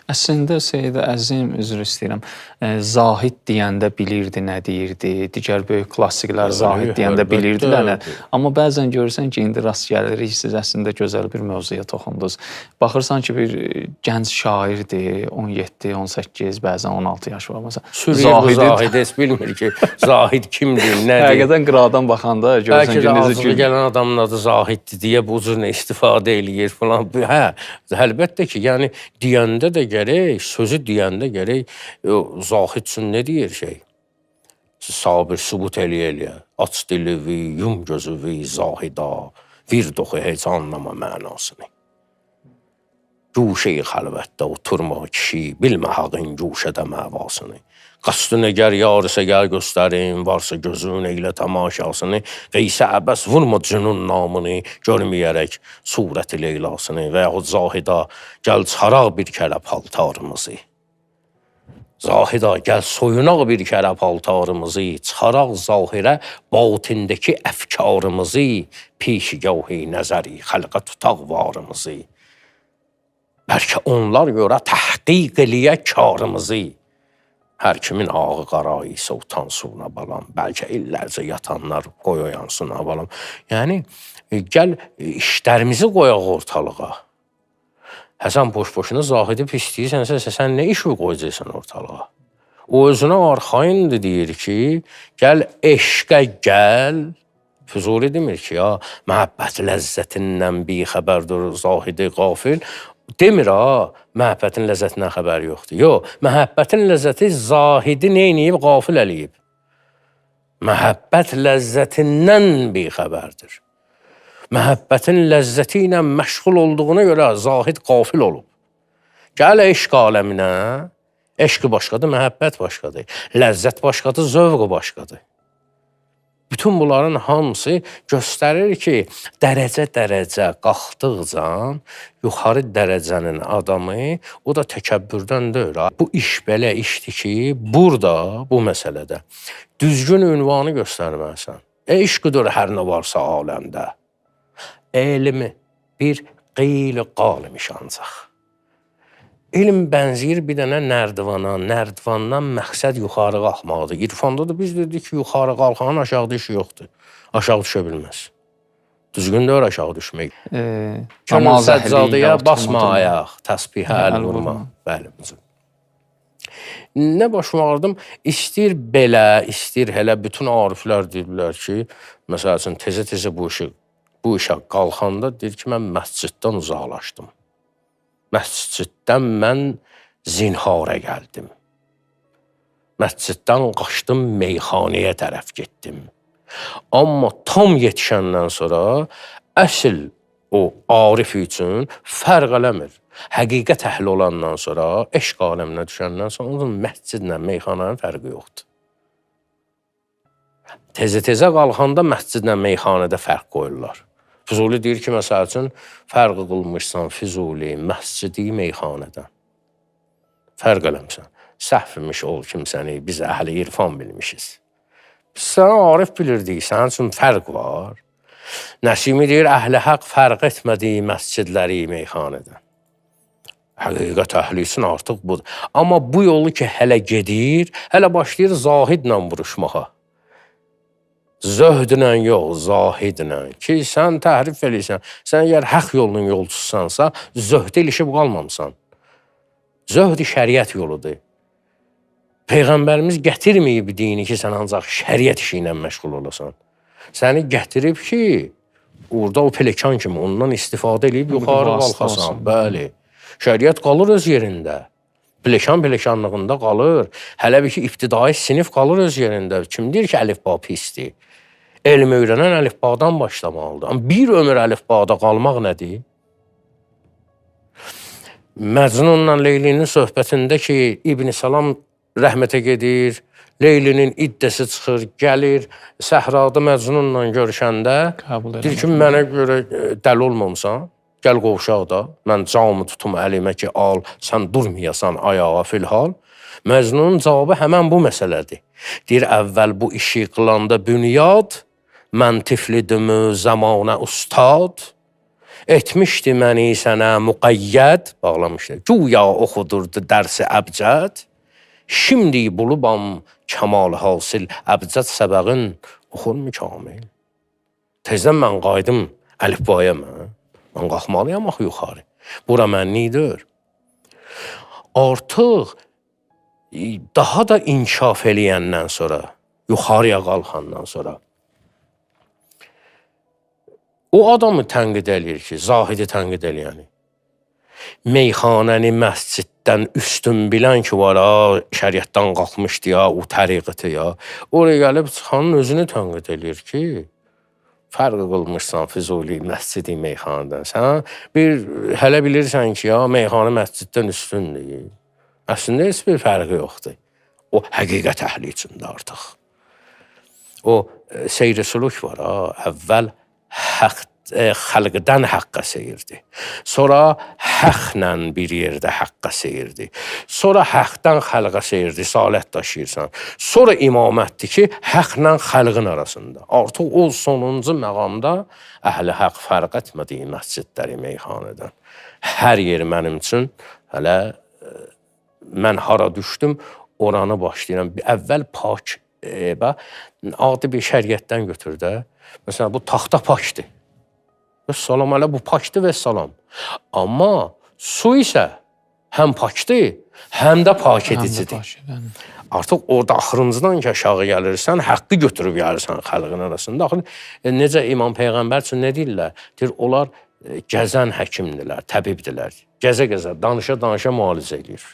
Əslində Seyid Əzim, üzr istəyirəm, Zahid deyəndə bilirdi nə deyirdi, digər böyük klassiklər Zahid deyəndə bilirdilər nə. Amma bəzən görürsən ki, indi rast gəlirik, siz əslində gözəl bir mövzuya toxundunuz. Baxırsan ki, bir gənc şairdir, 17, 18, bəzən 16 yaş var məsələn. Zahidi heç bilmir ki, Zahid kimdir, nədir. Həqiqətən qıradan baxanda görürsən ki, necə gül... gələn adamın adı Zahiddir deyə bu cür istifadə eləyir falan. Hə, əlbəttə ki, yəni deyəndə də gərək, sözü deyəndə gərək Zahid üçün nə deyir şey? Sabir sübut eləyə-eləyə. Aç dilivi, yum gözüvi, zahida, bir doxu heç anlama mənasını. Guşə-i xəlvətdə oturma kişi, bilmə haqın guşədə məvasını. Qəsdün əgər yar isə gəl göstərim, varsa gözün eylə tamaşasını, və isə əbəs vurma cünun namını, görməyərək surəti Leylasını və yaxud Zahida gəl çıxaraq bir kərə paltarımızı. Zahida gəl soyunaq bir kərə paltarımızı, çıxaraq zahirə batindəki əfkarımızı, pişigahı nəzəri xəlqə tutaq varımızı. Bəlkə onlar görə təhqiq eləyə karımızı. Hər kimin ağı qara isə utansın balam. Bəlkə illərcə yatanlar qoy oyansın balam. Yəni gəl işlərimizi qoyaq ortalığa. Həsən boş-boşuna Zahidi pis deyirsənsə, sən nə iş qoyacaqsan ortalığa? O özünə arxayındır, deyir ki, gəl eşqə gəl. Füzuli demir ki, ya məhəbbət ləzzətindən bixəbərdir Zahidi qafil. Demir ha, məhəbbətin ləzzətindən xəbəri yoxdur. Yox, məhəbbətin ləzzəti Zahidi neyniyib, qafil eləyib. Məhəbbət ləzzətindən bixəbərdir. Məhəbbətin ləzzəti ilə məşğul olduğuna görə Zahid qafil olub. Gəl eşq aləminə, eşq başqadır, məhəbbət başqadır. Ləzzət başqadır, zövq başqadır. Bütün bunların hamısı göstərir ki, dərəcə-dərəcə qalxdıqca yuxarı dərəcənin adamı, o da təkəbbürdən deyil. Bu iş belə işdir ki, burada, bu məsələdə düzgün ünvanı göstərməlisən. Eşqdir hər nə varsa aləmdə. Elm bir qeyl qal imiş ancaq. Elm bənzəyir bir dənə nərdivana. Nərdivandan məqsəd yuxarı qalxmaqdır. İrfanda da biz dedik ki, yuxarı qalxanın aşağıda işi yoxdur. Aşağı düşə bilməz. Düzgün deyil aşağı düşmək. Könül səccadəyə basma ayaq, təsbihə əl vurma. Bəli, bu cür. Nə başıma ağrıdım? İstəyir belə, istəyir elə bütün ariflər deyirlər ki, məsəl üçün tezə-tezə bu işə qalxanda deyir ki, mən məsciddən uzaqlaşdım. Məsciddən mən zinhara gəldim. Məsciddən qaçdım, meyxanəyə tərəf getdim. Amma tam yetişəndən sonra əsl o arif üçün fərq eləmir. Həqiqət əhli olandan sonra, eşq aləminə düşəndən sonra onun məscidlə meyxananın fərqi yoxdur. Tezə-tezə qalxanda məscidlə meyxanədə fərq qoyurlar. Füzuli deyir ki, məsəl üçün, fərq qılmışsan Füzuli məscidi meyxanədən. Fərq eləmirsən. Səhv imiş ol kimsəni, biz əhli irfan bilmişiz. Biz sənə arif bilirdik, sənin üçün fərq var. Nəsimi deyir, əhli haqq fərq etmədiyi məscidləri meyxanədən. Həqiqət əhli üçün artıq budur. Amma bu yolu ki, hələ gedir, hələ başlayır Zahidlə vuruşmağa. Zöhdlə yox, zahidlə. Ki, sən təhrif eləyirsən, sən əgər haqq yolunun yolçusansa, zöhdə ilişib qalmamısan. Zöhd şəriət yoludur. Peyğəmbərimiz gətirməyib dini ki, sən ancaq şəriət işi ilə məşğul olasan. Səni gətirib ki, orada o pelekan kimi ondan istifadə eləyib yuxarı qalxasan. Bəli. Şəriət qalır öz yerində. Pelekan pelekanlığında qalır. Hələ bir ki, ibtidai sinif qalır öz yerində. Kim deyir ki, əlifba pisdir? Elm öyrənən əlifbadan başlamalıdır. Amma bir ömür əlifbada qalmaq nədir? Məcnunla Leylinin söhbətində ki, İbn Salam rəhmətə gedir, Leylinin iddəsi çıxır, gəlir, səhrada Məcnunla görüşəndə deyir ki, mənə görə dəli olmamısan, gəl qovşaq da, mən camı tutum əlimə ki, al, sən durmayasan ayağa filhal. Məcnunun cavabı həmən bu məsələdir. Deyir, əvvəl bu işi qılanda bünyad, mən tiflidimü zəmanə ustad, Etmişdi məni sənə müqəyyəd, bağlamışdı. Güya oxudurdu dərsi əbcəd. Şimdi bulubam kəmal hasil əbcəd səbəğin oxurmu kamil? Tezdən mən qayıdım əlifbaya mən. Mən qalxmalıyam axı yuxarı. Bura mənlikdir. Artıq daha da inkişaf eləyəndən sonra, yuxarıya qalxandan sonra o adamı tənqid eləyir ki, zahidi tənqid eləyəni. Meyxanəni məsciddən üstün bilən ki var, ha, şəriətdən qalxmışdı ya, o təriqəti ya. Oraya gəlib çıxanın özünü tənqid eləyir ki, fərq qılmışsan Füzuli məscidi meyxanadan. Sən bir hələ bilirsən ki, ya meyxana məsciddən üstündür. Əslində heç bir fərqi yoxdur. O həqiqət əhli üçündür artıq. O seyr-i sülük var ha, əvvəl həq xalqdan haqqa seyirdi. Sonra həqlə bir yerdə haqqa seyirdi. Sonra həqdən xalqa seyirdi, risalət daşıyırsan. Sonra imamətdir ki, həqlə xalqın arasında. Artıq o sonuncu məqamda əhli haqq fərq etmədiyi məscidləri meyxanadan. Hər yer mənim üçün hələ mən hara düşdüm, oranı başlayıram. Əvvəl pak, bax, adi bir şəriətdən götür də. Məsələn, bu taxta pakdır. Vəssalam, hələ bu pakdır vəssalam. Amma su isə həm pakdır, həm də pak edicidir. Artıq orada axırıncıdan ki aşağı gəlirsən, haqqı götürüb gəlirsən xalqın arasında. Axır necə İmam Peyğəmbər üçün nə deyirlər? Deyir, onlar gəzən həkimdirlər, təbibdirlər. Gəzə-gəzə, danışa-danışa müalicə eləyir.